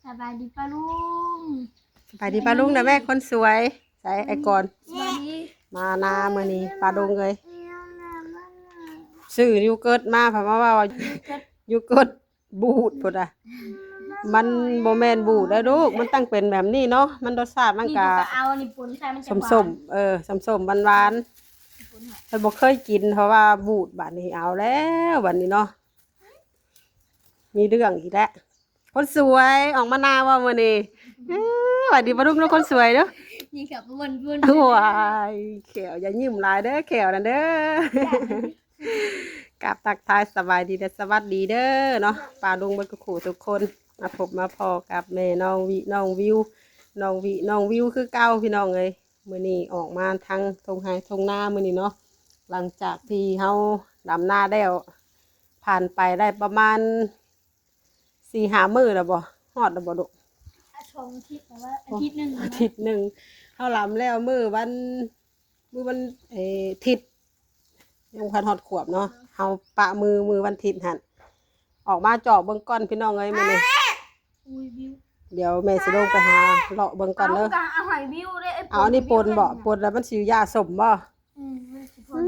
ສະບາຍດີປ້າລຸງ ສະບາຍດີປ້າລຸງນະແມ່ຄົນສວຍ. ໃສອ້າຍກອນ ສະບາຍດີ ມານາມື້ນີ້ປ້າລຸງເອີຍ. ຊື້ໂຍເກີດມາ ເພິ່ນມາເວົ້າໂຍເກີດ ໂຍເກີດບູດພຸ້ນນະ. ມັນບໍ່ແມ່ນບູດເດີລູກ ມັນຕ້ອງເປັນແບບນີ້ເນາະ ມັນລົດຊາດມັນກະ ນີ້ເຂົາກໍເອົາອັນນີ້ປົນໃສ່ ມັນຈະຫວານ ສົ້ມໆ ເອີ ສົ້ມໆ ຫວານໆ. ເພິ່ນບໍ່ເຄີຍກິນ ເພາະວ່າບູດ. ບາດນີ້ເອົາແລ້ວ ບາດນີ້ເນາະ ມີເລື່ອງອີກແລ້ວ. ຄົນສວຍອອກມານາບໍ່ມື້ນີ້? ເອີ ຫວັດດີປ້າລຸງເດີຄົນສວຍເດີ. ຍິງແຂວເບິ່ນໆ ວ້າຍ ແຂວຢ່າຍິ້ມຫຼາຍເດີ ແຂວນັ້ນເດີ. ກາບທັກທາຍສະບາຍດີ ແລະ ສະຫວັດດີເດີເນາະ ປ້າລຸງເບິດທຸກຄູ່ທຸກຄົນ. ມາພົບມາພໍ້ກັບແມ່ນ້ອງວິ ນ້ອງວິວ ນ້ອງວິ ນ້ອງວິວຄືເກົ່າພີ່ນ້ອງເອີຍ. ມື້ນີ້ອອກມາທາງທົ່ງໄຮ່ທົ່ງນາມື້ນີ້ເນາະ ຫຼັງຈາກທີ່ເຮົາດຳນາແລ້ວ ຜ່ານໄປໄດ້ປະມານສີ່ຫ້າມື້ແລ້ວບໍ່? ຮອດແລ້ວບໍ່ລູກ? ອາ ສອງອາທິດ ແຕ່ວ່າອາທິດໜຶ່ງ ອາທິດໜຶ່ງ. ເຮົາດຳແລ້ວມື້ວັນ ມື້ວັນ ເອີ ອາທິດ ຍັງບໍ່ທັນຮອດຂວບເນາະ ເຮົາປະມື ມື້ວັນທິດຫັ້ນ. ອອກມາເຈາະເບິ່ງກ່ອນພີ່ນ້ອງເອີຍມື້ນີ້. ອຸ້ຍ ວິວ ດຽວແມ່ຊິລົງໄປຫາເລາະເບິ່ງກ່ອນເດີ. ເອົາ ກໍເອົາໃຫ້ວິວເດ້ ເອົາອັນນີ້ປົນບໍ່? ປົນແລ້ວມັນຊິຢາສົ້ມບໍ່? ອືມ ມັນຊິພໍ ອື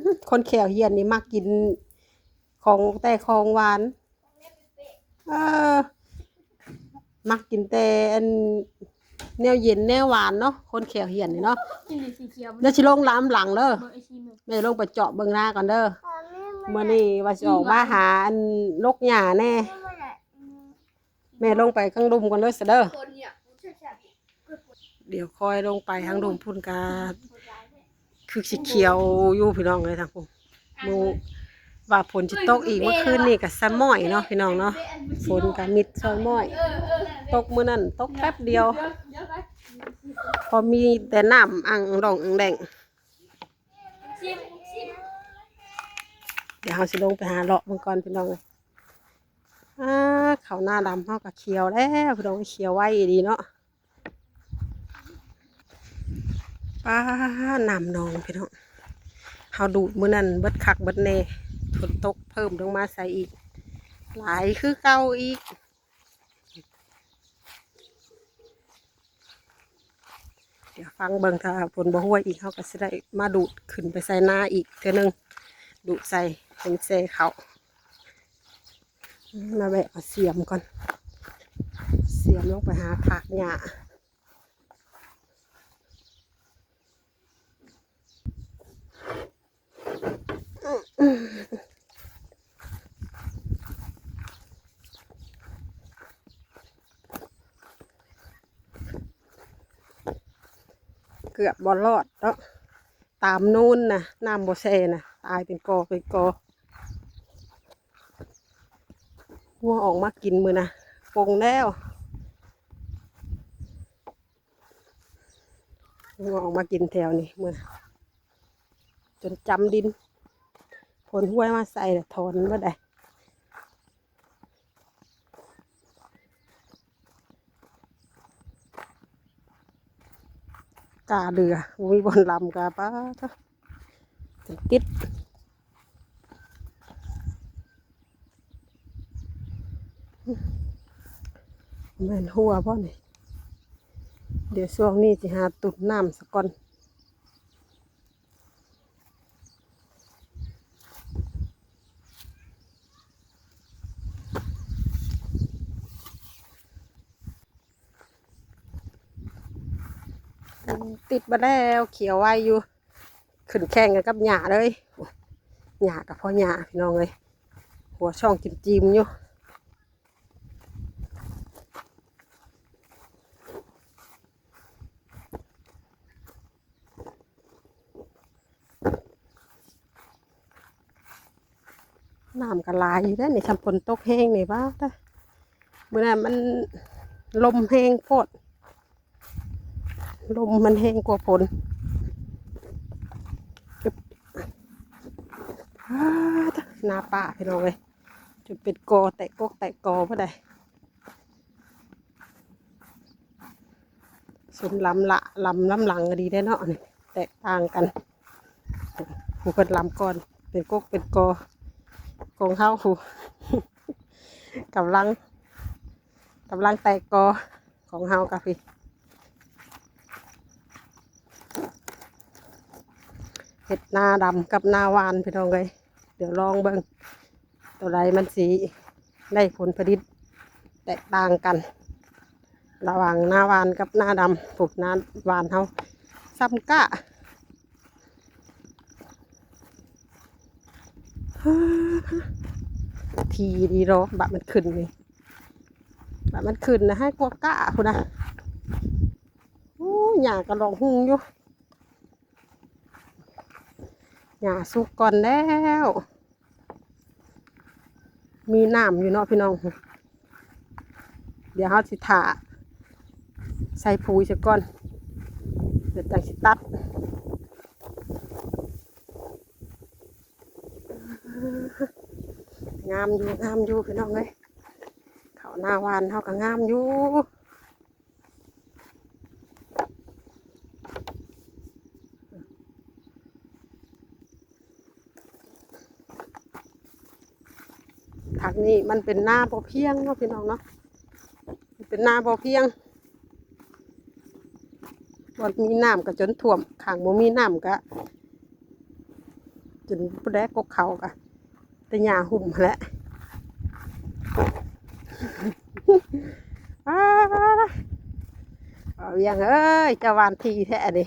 ມ ຄົນແຂວຫ້ຽນນີ້ມັກກິນຂອງແຕ່ຂອງຫວານ. ເອີ ມັກກິນແຕ່ອັນແນວເຢັນແນວຫວານເນາະ ຄົນແຂວຫ້ຽນນີ້ເນາະ. ກິນສີຂຽວ ແລ້ວຊິລົງລຳຫຼັງເດີ. ແມ່ລົງໄປເຈາະເບິ່ງນາກ່ອນເດີ. ມື້ນີ້ວ່າຊິອອກມາຫາອັນລົກຫຍ້າແດ່. ແມ່ລົງໄປຂ້າງລຸ່ມກ່ອນເດີຊະເດີ. ດຽວຄ່ອຍລົງໄປທາງລຸ່ມພຸ້ນກະ ຄືຊິຂຽວຢູ່ພີ່ນ້ອງເອີຍທາງພຸ້ນ. ມື້ວ່າຝົນຊິຕົກອີກ ເມື່ອຄືນນີ້ກະຊະມ້ອຍເນາະພີ່ນ້ອງເນາະ ຝົນກະມິດຊະມ້ອຍ. ຕົກມື້ນັ້ນຕົກແປັບດຽວ ພໍມີແຕ່ນ້ຳອັ່ງດ່ອງອັ່ງແດ່ງ. ດຽວເຮົາຊິລົງໄປຫາເລາະເບິ່ງກ່ອນພີ່ນ້ອງເອີຍ. ອາ ເຂົ້ານາດຳເຮົາກະຂຽວແລ້ວພີ່ນ້ອງ ຂຽວໄວອີ່ຫຼີເນາະ. ປ້າ ນ້ຳໜອງພີ່ນ້ອງ ເຮົາດູດມື້ນັ້ນເບິດຄັກເບິດແນ່ ຝົນຕົກເພີ່ມລົງມາໃສ່ອີກ ຫຼາຍຄືເກົ່າອີກ. ດຽວຟັງເບິ່ງ ຖ້າຝົນບໍ່ຫົວຍອີກ ເຮົາກໍຊິໄດ້ມາດູດຂຶ້ນໄປໃສ່ນາອີກເທື່ອໜຶ່ງ ດູດໃສ່ໃຫ້ມັນແຊ່ເຂົ້າ. ມາແວະເອົາສຽມກ່ອນ ສຽມລົງໄປຫາຖາກຫຍ້າ. ເກືອບບໍ່ລອດເນາະ ຕາມນູນນະ ນ້ຳບໍ່ແຊ່ນະ ຕາຍເປັນກໍເປັນກໍ. ງົວອອກມາກິນມື້ນະ ປົ່ງແລ້ວ ງົວອອກມາກິນແຖວນີ້ມື້ນະ ຈົນຈຳດິນ ຝົນຫວຍມາໃສ່ລະຖອນໝົດໄດ໋. ກາເຫຼືອ ບໍ່ມີບ່ອນລຳກາ ປາດໂທ້ ຈົນຕິດ. ແມ່ນຫົວບໍ່ນີ້? ດຽວຊ່ວງນີ້ຊິຫາຕຸນນ້ຳສາກ່ອນ. ຕິດມາແລ້ວ ຂຽວໄວຢູ່ ຂຶ້ນແຂ່ງກັນກັບຫຍ້າເລີຍ. ໂອ້ ຫຍ້າກໍພໍຫຍ້າພີ່ນ້ອງເອີຍ ຫົວຊ່ອງຈິ້ມໆຢູ່. ນ້ຳກໍຫຼາຍຢູ່ເດ້ນີ້ ຊ່ຳຝົນຕົກແຮງນີ້ ວ້າວ ຕາຍ ມື້ນັ້ນມັນລົມແຮງໂພດ ລົມມັນແຮງກວ່າຝົນ. ອ້າ ຕາຍ ນາປ້າ ພີ່ນ້ອງເອີຍ ຈົນເປັນກໍແຕກກົກແຕກກໍບໍ່ໄດ້. ຊົນລຳລະ ລຳ ລຳຫຼັງກໍດີເດ້ເນາະ ນີ້ແຕກຕ່າງກັນ ຜູ້ເພິ່ນລຳກ່ອນເປັນກົກເປັນກໍ ຂອງເຮົາຜູ້ກຳລັງ ກຳລັງແຕກກໍຂອງເຮົາກະພີ້ ເຮັດນາດຳກັບນາຫວ່ານພີ່ນ້ອງເອີຍ. ດຽວລອງເບິ່ງ ໂຕໃດມັນຊິໄດ້ຜົນຜະລິດແຕກຕ່າງກັນ ລະຫວ່າງນາຫວ່ານກັບນາດຳ. ປູກນາຫວ່ານເຮົາຊ້ຳກ້າ ທີ່ດີເນາະ ບາດມັນຂຶ້ນນີ້ ບາດມັນຂຶ້ນນະ ຮ້າຍກວ່າກ້າພຸ້ນນະ. ໂອ້ ຫຍ້າກະລອກຮຸ່ງຢູ່ ຫຍ້າສຸກກ່ອນແລ້ວ. ມີນ້ຳຢູ່ເນາະພີ່ນ້ອງ ດຽວເຮົາຊິຖ້າໃສ່ປຸຍຊະກ່ອນ ດຽວຈັ່ງຊິຕັດ. ງາມຢູ່ ງາມຢູ່ພີ່ນ້ອງເອີຍ ເຂົ້ານາຫວ່ານເຮົາກະງາມຢູ່. ທາງນີ້ມັນເປັນນາບໍ່ພຽງເນາະພີ່ນ້ອງເນາະ ມັນເປັນນາບໍ່ພຽງ ບ່ອນມີນ້ຳກະຈົນຖ້ວມ ຂ້າງບໍ່ມີນ້ຳກະຈົນບໍ່ໄດ້ ກົກເຂົ້າກະ ແຕ່ຫຍ້າຫຸ້ມຫັ້ນແຫຼະ. ອ້າ ບ່າວວຽງເອີຍ ເຈົ້າຫວ່ານຖີ່ແທ້ອັນນີ້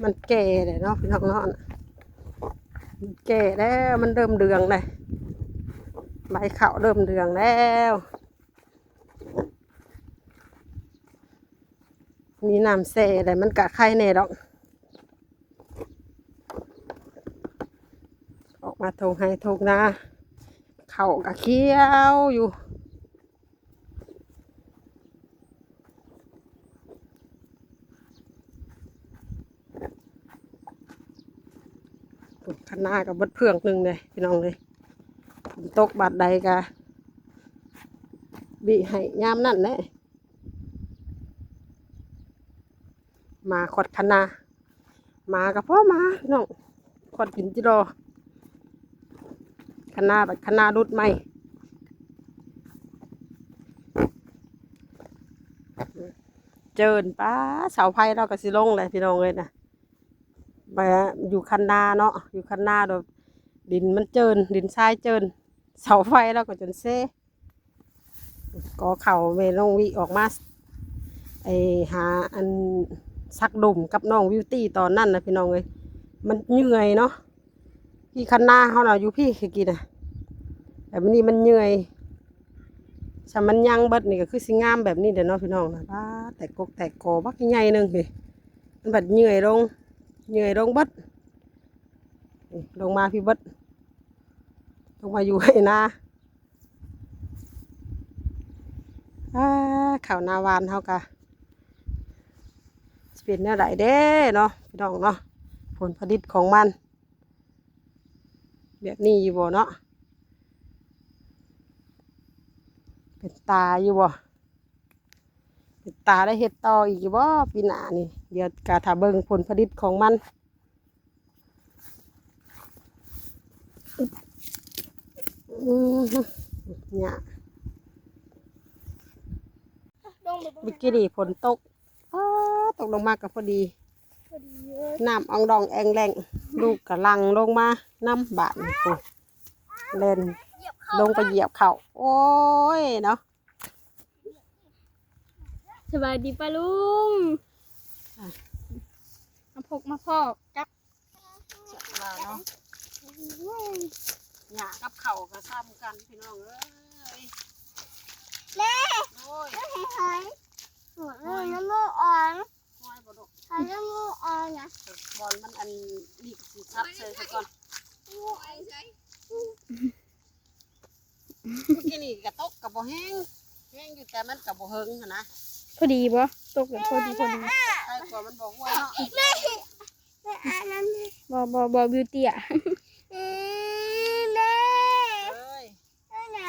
ມັນແກ່ແລ້ວເນາະພີ່ນ້ອງເນາະ ມັນແກ່ແລ້ວ ມັນເລີ່ມເຫຼືອງແລ້ວ ໃບເຂົ້າເລີ່ມເຫຼືອງແລ້ວ. ມີນ້ຳແຊ່ແລ້ວມັນກະໄຄແດ່ດອກ ອອກມາທົ່ງໄຮ່ທົ່ງນາ ເຂົ້າກະຂຽວຢູ່. ຄັນນາກະເບິດເຟືອງໜຶ່ງເດ້ພີ່ນ້ອງເອີຍ ຝົນຕົກບາດໃດກະບີໃຫ້ຍາມນັ້ນແຫຼະ. ໝາຄອດຄັນນາ ໝາກະພໍໝາພີ່ນ້ອງ ຄອດກິນຈິລໍ ຄັນນາບັດຄັນນາຫຼຸດໃໝ່ ເຈີນ ປ້າ ເສົາໄຟລາວກະຊິລົງແຫຼະພີ່ນ້ອງເອີຍນະ. ມາຢູ່ຄັນນາເນາະ ຢູ່ຄັນນາໂດດ ດິນມັນເຈີນ ດິນຊາຍເຈີນ ເສົາໄຟລາວກະຈົນເຊ. ກໍເຂົ້າແມ່ນ້ອງວິອອກມາ ໄອ້ຫາອັນສັກດົມກັບນ້ອງບິວຕີຕອນນັ້ນນະພີ່ນ້ອງເອີຍ ມັນເມື່ອຍເນາະ. ທີ່ຄັນນາເຮົານະຢູ່ພີ້ຄືກີ້ນະ ແບບນີ້ມັນເມື່ອຍ ຊ່ຳມັນຍັງເບິດນີ້ກະຄືຊິງາມແບບນີ້ແຫຼະເນາະພີ່ນ້ອງນະ. ປ້າ ແຕກກົກແຕກກໍບັກໃຫຍ່ໜຶ່ງເຮີ້ຍ ມັນບັດເມື່ອຍລົງ ເມື່ອຍລົງເບິດ ນີ້ລົງມາພີ້ເບິດ ລົງມາຢູ່ໄຮ່ນາ. ອາ ເຂົ້ານາຫວ່ານເຮົາກະຊິເປັນແນວໃດເດ້ເນາະພີ່ນ້ອງເນາະ ຜົນຜະລິດຂອງມັນ ແບບນີ້ຢູ່ບໍ່ເນາະ ເປັນຕາຢູ່ບໍ່ ເປັນຕາໄດ້ເຮັດຕໍ່ອີກຢູ່ບໍ່ປີໜ້ານີ້. ດຽວກະຖ້າເບິ່ງຜົນຜະລິດຂອງມັນ. ອືມ ຫຍ້າ ເມື່ອກີ້ນີ້ຝົນຕົກ ອ້າ ຕົກລົງມາກະພໍດີ ພໍດີເລີຍ ນ້ຳອອງດອງແອງແລງ ລູກກະຫຼັ່ງລົງມານຳບາດນີ້ ໂອ້ ແລ່ນລົງໄປຢຽບເຂົ້າ ໂອ້ຍເນາະ. ສະບາຍດີປ້າລຸງ ມາພົບມາພໍ້ກັບ ເນາະ ຫຍ້າກັບເຂົ້າກະຊ້ຳກັນພີ່ນ້ອງເອີຍ ແມ່ ໂອ້ຍ ຫອຍ ຫອຍ ນ້ຳມູກອອກ ຫອຍບໍ່ລູກ ຫອຍນ້ຳມູກອອກນະ ເອີ ບ່ອນມັນອັນນີ້ກະຊິສັບໃສ່ຊະກ່ອນ ມື້ກີ້ນີ້ກະຕົກກະບໍ່ແຮງ ແຮງຢູ່ແຕ່ມັນກະບໍ່ເຫິງຫັ້ນນະ ພໍດີບໍ່ ຕົກກະພໍດີ ພໍດີ ໃສ່ກວ່າມັນບໍ່ຫ້ວຍເນາະ ບໍ່ ບໍ່ ບໍ່ ບິວເຕີຍ ເອີຍ ໂອ້ຍ ນີ້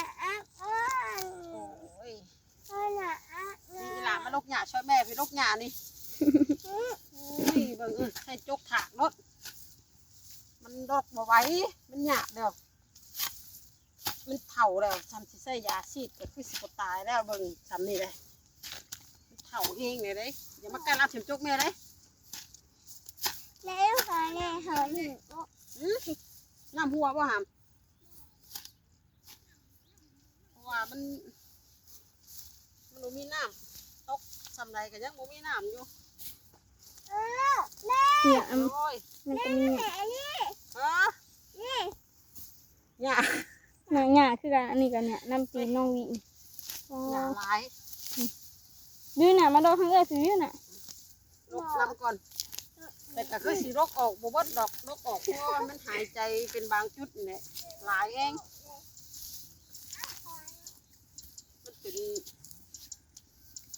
ອີ່ຫຼ້າມາຫຼົກຫຍ້າຊ່ອຍແມ່ພີ້ ຫຼົກຫຍ້ານີ້ ນີ້ເບິ່ງ ເອີ ໃຫ້ຈົກຖາກໂລດ ມັນດົກບໍ່ໄຫວ ມັ ຍາກແລ້ວ ມັນເຖົ້າແລ້ວ ຊ່ຳຊິໃຊ້ຢາສີດກໍຄືຊິບໍ່ຕາຍແລ້ວ ເບິ່ງຊ່ຳນີ້ເດ້ ມັນເຖົ້າແຮງແລ້ວເດ້. ຢ່າມາໃກ້ລາວ ເຂັມຈົກແມ່ເດ້. ແລ້ວເຂົາແລ້ວເຂົານີ້ ຫື? ນ້ຳຮົ່ວບໍ່ຫຳ? ເພາະວ່າມັນ ມັນບໍ່ມີນ້ຳ ຕົກຊ່ຳໃດກໍຍັງບໍ່ມີນ້ຳຢູ່. ເອີ ແມ່ ເນຍ ອັນ ໂອ້ຍ ມັນກໍມີ ແມ່ ອັນນີ້ ເອີ ນີ້ ຫຍ້າ ນະ ຫຍ້າຄືກັນ ອັນນີ້ກໍເນຍ ນ້ຳຕີນນ້ອງວິ ອໍ ຫຍ້າຫຼາຍ ອືມ ຢູ່ນະ ມາໂດດທາງເອື້ອຍຊິຢູ່ນະ. ລົກນຳກ່ອນ ແຕ່ກໍຄືຊິລົກອອກບໍ່ເບິດດອກ ລົກອອກ ເພາະວ່າມັນຫາຍໃຈເປັນບາງຈຸດນີ້ແຫຼະ ຫຼາຍແຮງ ມັນເປັນ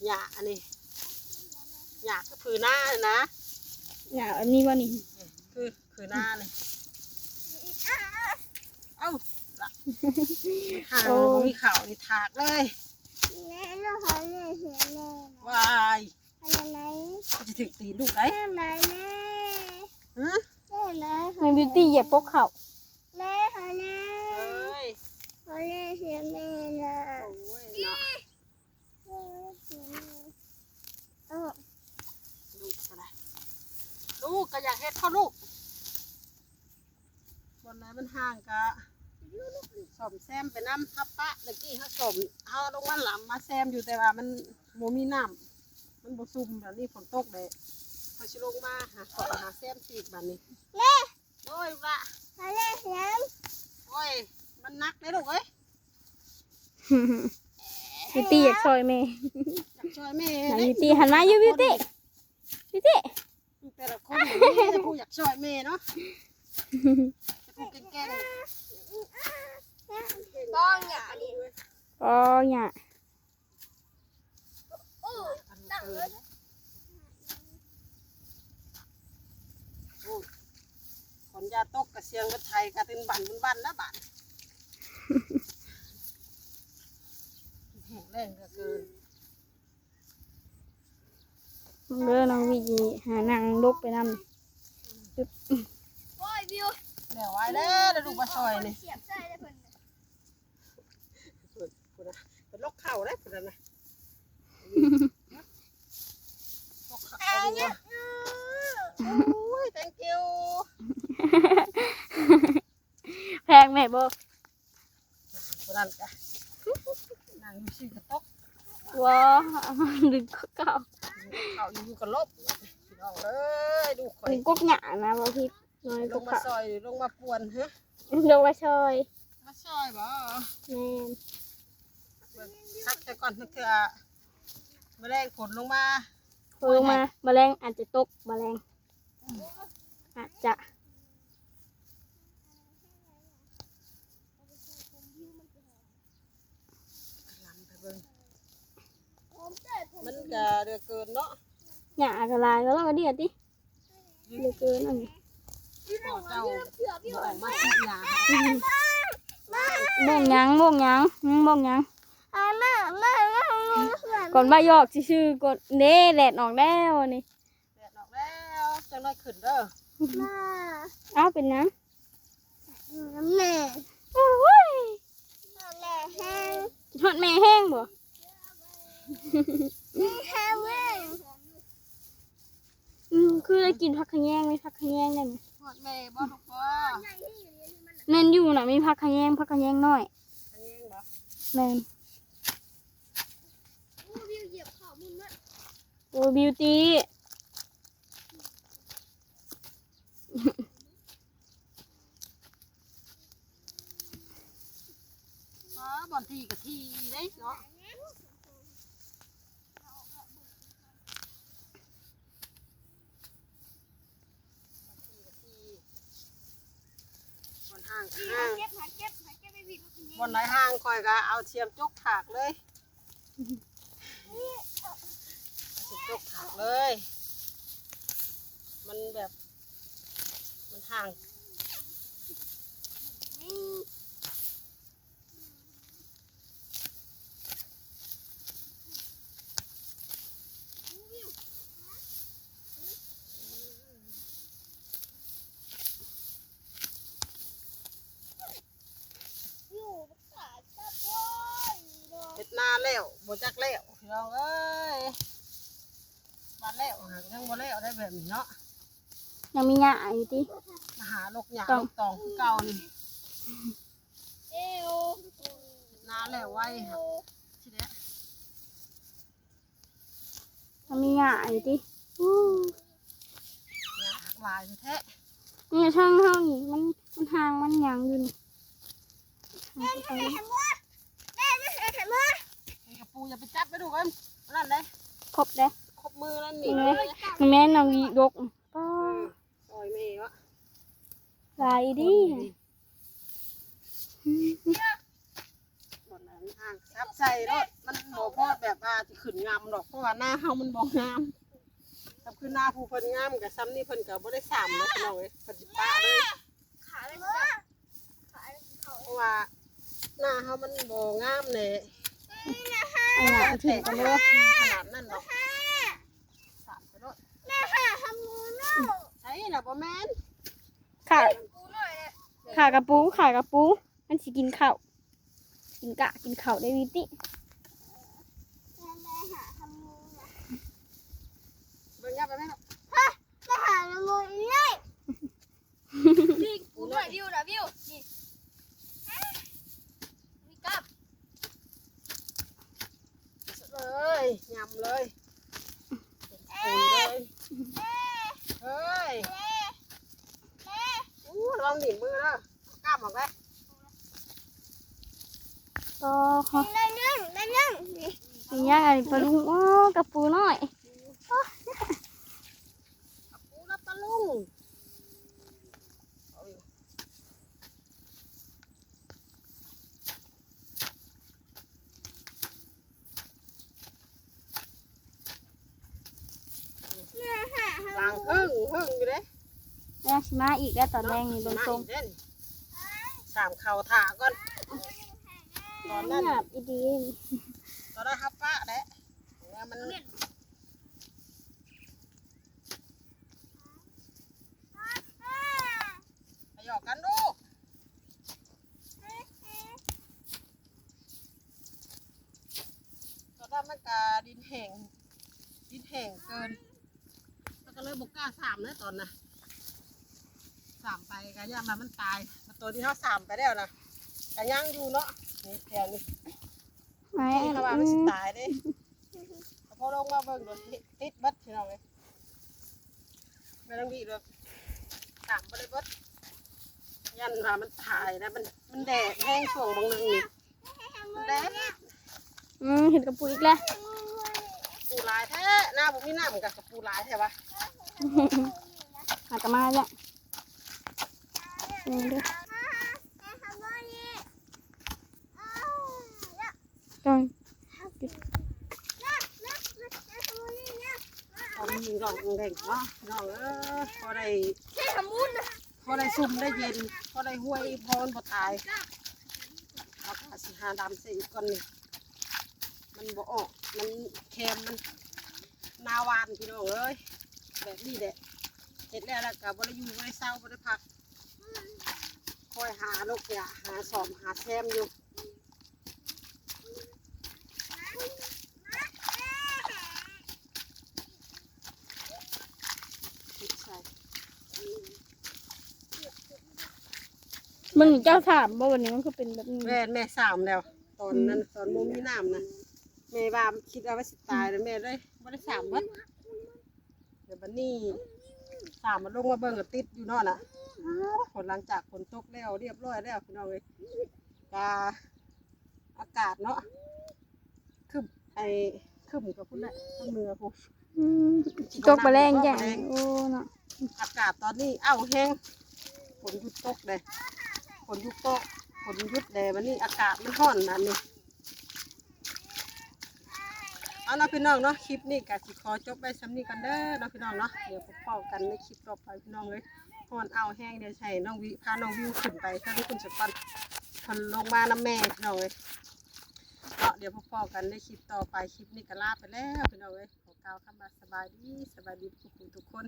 ຫຍ້າອັນນີ້ ຫຍ້າຄືຜືນາຫັ້ນນະ ຫຍ້າອັນນີ້ບໍ່ນີ້ ຄືຜືນານີ້ ເອົ້າ ລະ ຫາ ໂອ້ຍ ບໍ່ມີເຂົ້ານີ້ຖາກເລີຍ ແມ່ ລູກເຂົາເລີຍເຫັນແມ່ ວ້າຍ ອັນນັ້ນ ມັນຊິຖືກຕີນລູກໄດ໋ ແມ່ ຫື? ແມ່ ແມ່ ແມ່ ບິວຕີ້ຢຽບກົກເຂົ້າ ແມ່ ເຂົາແນ່ ເອີຍ ເຂົາແນ່ ເສຍແມ່ນະ ໂອ້ຍເນາະ ເອີ ເສຍແມ່ ເອີ ລູກກໍໄດ້ ລູກກໍຢາກເຮັດເພາະລູກ ບ່ອນໃດມັນຫ່າງກະສ້ອມແຊມໄປນຳ ຮັບປະ ຕະກີ້ເຮົາສ້ອມ ເຮົາລົງມາລຳມາແຊມຢູ່ ແຕ່ວ່າມັນບໍ່ມີນ້ຳ ມັນບໍ່ຊຸ່ມ ບາດນີ້ຝົນຕົກເດ້ ເຮົາຊິລົງມາຫາສ້ອມຫາແຊມອີກບາດນີ້ ໂອ້ຍ ລູກຫຼ້າ ໂອ້ຍ ມັນໜັກເດ້ລູກເອີຍ ບິວຕີ້ຢາກຊ່ອຍແມ່ ຢາກຊ່ອຍແມ່ ບິວຕີ້ ຫັນມາຢູ່ ບິວຕີ້ ບິວຕີ້ ແຕ່ລະຄົນນີ້ມີແຕ່ຜູ້ຢາກຊ່ອຍແມ່ເນາະ ແຕ່ຜູ້ເກັ່ງໆ ປ້ອງຫຍ້ານີ້ ປ້ອງຫຍ້າ ໂອ້ ຝົນຢ່າຕົກກະສຽງລົດໄຖກະຕື່ນບັນບຸນບັນນະບາດ ແຫ້ງແລ້ງເຫຼືອເກີນ. ເບິ່ງເດີ ນ້ອງວິຫານັ່ງດົກໄປນຳ ໂອ້ຍ ວິວ ແລ້ວໄວ້ເດີ ລະດູກມາຊ່ອຍນີ້ ສຽບໃສ່ເດ້ເພິ່ນ ພຸ້ນນະ ເພິ່ນລົກເຂົ້າເດ້ພຸ້ນນະ ລົກເຂົ້າ ໂອ້ຍ thank you ແພງແມ່ບໍ່? ຜູ້ນັ້ນກະນັ່ງຊື່ໆກະຕົກ ບໍ່ ດຶງເຂົ້າ ເຂົ້າຢູ່ກະຫຼົບ ພີ່ນ້ອງເອີຍ ດູຂ້ອຍ ກົກຫຍ້ານະ ບໍ່ຜິດ ນ້ອຍ ລົງມາຊ່ອຍ ລົງມາປ່ວນ ຮະ ລົງມາຊ່ອຍ ມາຊ່ອຍບໍ່? ແມ່ນ ເບິ່ງ ຄັກແຕ່ກ່ອນ ເທື່ອມະແລງຝົນລົງມາ ຝົນລົງມາ ມະແລງອາດຈະຕົກ ມະແລງ ອາດຈະ ມັນກະເຫຼືອເກີນເນາະ ຫຍ້າກະຫຼາຍ ແລ້ວກະເດຍຕິ ເຫຼືອເກີນອັນນີ້ ເຈົ້າບໍ່ອອກມາສີດຫຍ້າ ໂມງຫຍັງ ໂມງຫຍັງ ໂມງຫຍັງ ກ່ອນວ່າຫຍອກຊື່ໆ ກ່ອນເດ້ ແດດອອກແລ້ວນີ້ ແດດອອກແລ້ວ ຈັກໜ້ອຍຂຶ້ນເດີ ອ້າວ ເປັນຫຍັງ ແມ່ ໂອ້ຍ ແມ່ແຮງ ຄິດຮອດແມ່ແຮງບໍ່? ແມ່ແຮງ ອືມ ຄືໄດ້ກິນຜັກຂະແຍງ ມີຜັກຂະແຍງແດ່ນີ້ ຮອດແມ່ບໍ່ລູກບໍ່? ແມ່ນຢູ່ນະ ມີຜັກຂະແຍງ ຜັກຂະແຍງນ້ອຍ ຂະແຍງບໍ່? ແມ່ນ ໂອ້ ບິວເຢຍບເຂົ້າມຸນເນາະ ໂອ້ ບິວຕີ້ ອໍ ບ່ອນທີ່ກະທີ່ເດ້ເນາະ ບ່ອນຫ່າງກະຫ່າງ ບ່ອນໃດຫ່າງຂ້ອຍກະເອົາສຽມຈົກຖາກເລີຍ ຈົກຖາກເລີຍ ມັນແບບ ມັນຫ່າງ. ບໍ່ຈັກແລ້ວພີ່ນ້ອງເອີຍ ບາດແລ້ວຫາກຍັງບໍ່ແລ້ວໄດ້ແບບນີ້ເນາະ ຍັງມີຫຍ້າຢູ່ຕິ ມາຫາລົກຫຍ້າ ຕ້ອງ ລົກຕອງຄືເກົ່ານີ້ ນາແລ້ວໄວ ຊິແລ້ວ ມັນມີຫຍ້າອີກຕິ ອູ້ ຫຍ້າຫຼາກຫຼາຍແທ້ ນີ້ທາງເຮົານີ້ ມັນ ມັນຫ່າງ ມັນຫຍັງຢູ່ນີ້ ແມ່ນຫາໄທເມືອ ແມ່ນຫາໄທເມືອ ມັນກະປູ ຢ່າໄປຈັບໄປດູກເອີຍ ນັ້ນເດ້ ຄົບເດ້ ຄົບມືນັ້ນນີ້ ແມ່ນ ແມ່ນນາງວິດົກ ປ້າ ເອີ ຊ່ອຍແມ່ວະ ຫຼາຍອີ່ຫຼີ ບ່ອນນັ້ນຫ່າງ ສັບໃສ່ໂລດ ມັນບໍ່ພໍແບບວ່າຊິຂຶ້ນງາມດອກ ເພາະວ່ານາເຮົາມັນບໍ່ງາມ ຄັນຄືນາຜູ້ເພິ່ນງາມກະຊ່ຳນີ້ ເພິ່ນກະບໍ່ໄດ້ສາມເນາະພີ່ນ້ອງເອີຍ ເພິ່ນຊິປະເລີຍ ເພາະວ່ານາເຮົາມັນບໍ່ງາມແຫຼະ ອັນນັ້ນ ຂະໜາດນັ້ນດອກ ສາມໄປໂລດ ແມ່ຫາທຳງູເນາະ ໃສນະ ບໍ່ແມ່ນ ຂ້າ ຂ້າກະປູ ຂ້າກະປູ ມັນຊິກິນເຂົ້າ ກິນກະ ກິນເຂົ້າໄດ້ວິຕິ ເບິ່ງຫຍ້າໄປແມ່ເນາະ ໄປຫາທຳງູອີກເລີຍ ນີ້ ປູນ້ອຍ ວິວນະ ວິວ ນີ້ ມີກັບ ເອີຍ ຍຳເລີຍ ເອີຍ ເອີຍ ອູ້ ລອງໜີບມືເດີ ກ້າມອອກໄດ້ ກໍ ໄດ້ໜຶ່ງ ໄດ້ໜຶ່ງ ນີ້ ມີຫຍັງອັນນີ້ ປາລຸງ ໂອ້ ກະປູນ້ອຍ ໂອ້ ກະປູນະປາລຸງ ຫຼັງເຫິງເຫິງຢູ່ເດ້ ແລ້ວຊິມາອີກແລ້ວຕອນແລງນີ້ ເບິ່ງຊົງ ສາມເຂົ້າຖ້າກ່ອນ ຕອນນັ້ນ ງາບອີ່ດີ ຕອນນັ້ນຮັບປະແຫຼະ ແລ້ວມັນ ໄປຫຍອກກັນລູກ ຕອນນັ້ນມັນກະດິນແຫ້ງ ດິນແຫ້ງເກີນ ມັນກະເລີຍບໍ່ກ້າສາມເລີຍຕອນນະ ສາມໄປກະຢ້ານວ່າມັນຕາຍ ໂຕທີ່ເຮົາສາມໄປແລ້ວນະ ກະຍັງຢູ່ເນາະ ນີ້ແຖວນີ້ ແມ່ນ ເຂົາວ່າມັນຊິຕາຍເດ້ ພໍລົງມາເບິ່ງໂດນຕິດເບິດພີ່ນ້ອງເອີຍ ແມ່ນາງວິໂດນຕາມບໍ່ໄດ້ເບິດ ຢ້ານວ່າມັນຕາຍນະ ມັນ ມັນແດດແຮງຊ່ວງບາງໜຶ່ງນີ້ ມັນແດດ ອືມ ເຫັນກະປູອີກແລ້ວ ກະປູຫຼາຍແທ້ ນາບໍ່ມີນ້ຳກະ ກະປູຫຼາຍແທ້ວະ ຫາກະມາແລ້ວ ນີ້ເດີ ຕ້ອງ ເອົາມັນດອກແດງເນາະ ນ້ອງເອີຍ ພໍໄດ້ ພໍໄດ້ຊຸ່ມໄດ້ເຢັນ ພໍໄດ້ຮວຍ ພໍມັນບໍ່ຕາຍ ເຮົາກະຊິຫາດຳໃສ່ອີກກ່ອນນີ້ ມັນບໍ່ອອກ ມັນແຄມ ມັນ ນາຫວານພີ່ນ້ອງເອີຍ ແບບນີ້ແຫຼະ ເຮັດແລ້ວ ແລ້ວກະບໍ່ໄດ້ຢູ່ ບໍ່ໄດ້ເຊົາ ບໍ່ໄດ້ພັກ ຄອຍຫາລົກຫຍ້າ ຫາສ້ອມ ຫາແຊມຢູ່ ເບິ່ງເຈົ້າສາມບໍ່ ບາດນີ້ມັນຄືເປັນແບບນີ້ ແມ່ນ ແມ່ສາມແລ້ວ ຕອນນັ້ນ ອືມ ຕອນບໍ່ມີນ້ຳນະ ແມ່ວ່າຄິດວ່າມັນຊິຕາຍແລ້ວ ແມ່ເລີຍບໍ່ໄດ້ສາມເບິດ ແລ້ວບາດນີ້ສາມມາລົງມາເບິ່ງກະຕິດຢູ່ເນາະນະ ອ້າວ ຝົນ ຫຼັງຈາກຝົນຕົກແລ້ວ ຮຽບຮ້ອຍແລ້ວພີ່ນ້ອງເອີຍ ກະອາກາດເນາະ ຄຶ້ມ ໄອ້ ຄຶ້ມກະພຸ້ນແຫຼະ ທາງເໜືອພຸ້ນ ອືມ ຊິຕົກມາແລງຈ້າ ໂອ້ເນາະ ອາກາດຕອນນີ້ອ້າວແຮງ ຝົນຢຸດຕົກເດ້ ຝົນຢຸດຕົກ ຝົນຢຸດແລ້ວ ບາດນີ້ອາກາດມັນຮ້ອນບາດນີ້ ເອົາລະພີ່ນ້ອງເນາະ ຄລິບນີ້ກະຊິຂໍຈົບໄວ້ຊ່ຳນີ້ກ່ອນເດີເນາະພີ່ນ້ອງເນາະ ດຽວພົບພໍ້ກັນໃນຄລິບຕໍ່ໄປພີ່ນ້ອງເອີຍ ຮ້ອນອ້າວແຮງ ດຽວຊິໃຫ້ນ້ອງວິ ພານ້ອງວິວຂຶ້ນໄປເທິງພຸ້ນສາກ່ອນ ເພິ່ນລົງມານຳແມ່ພີ່ນ້ອງເອີຍເນາະ ດຽວພົບພໍ້ກັນໃນຄລິບຕໍ່ໄປ ຄລິບນີ້ກະລາໄປແລ້ວພີ່ນ້ອງເອີຍ ຂໍກ່າວຄຳວ່າສະບາຍດີ ສະບາຍດີທຸກຜູ້ທຸກຄົນ